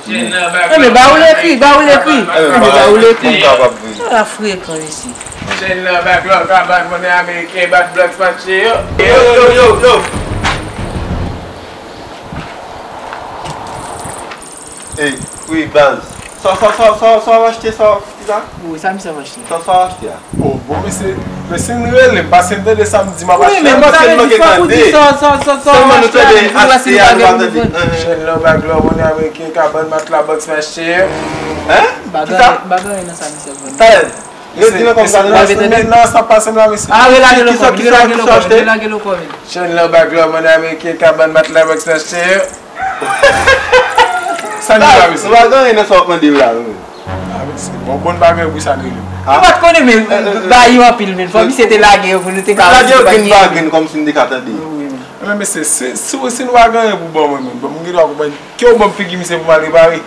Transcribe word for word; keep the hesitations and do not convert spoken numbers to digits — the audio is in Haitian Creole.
Enben, ba ou lekri, ba ou lekri. Enben, ba ou lekri. Sa frekan isi. Chèn nan bak lò kabann monnè ameriken, bak blòk smache yo. Yo, yo, yo, yo. Ey, wi, baz. Sa, sa, sa, sa, sa w achte, sa, ki sa? Wi, sa misye ap achte. Sa, sa w achte a? Oh, bon, mesye, mesye, n rele m, paske m tande sa m di m ap achte. Wi, men sa vle di fòk ou di sa, sa, sa, sa w achte a, nou pa tande. Chèn nan bak lò monnè ameriken, kabann matla, bòks mache. Hein? Ki sa? Bagay, bagay nan sa misye ap vann. Talè. Redi nan kòm sa, redi nan. Men nan sa pase m la, mesye. Ah, relage le kòm, relage le kòm, relage le kòm. Chèn nan bak lò monnè ameriken, kabann matla, bòks mache. Sa n di la, mesye? Nou pa gen anyen nan sa w ap mande yo la, non. Ah, mesye, bon, bon bagay pou sa n rele. Ou pa t konnen, men, bay yo anpil, men fò misye te lage yo pou nou te ka. Lage yo grenn pa grenn, kòmsi n te ka tande. Wi, men. Men, mesye, si, si, si nou pa gen anyen pou ban mwen, men, bon, m gen dwa konprann. Ke w ban m figi misye pou m al repare?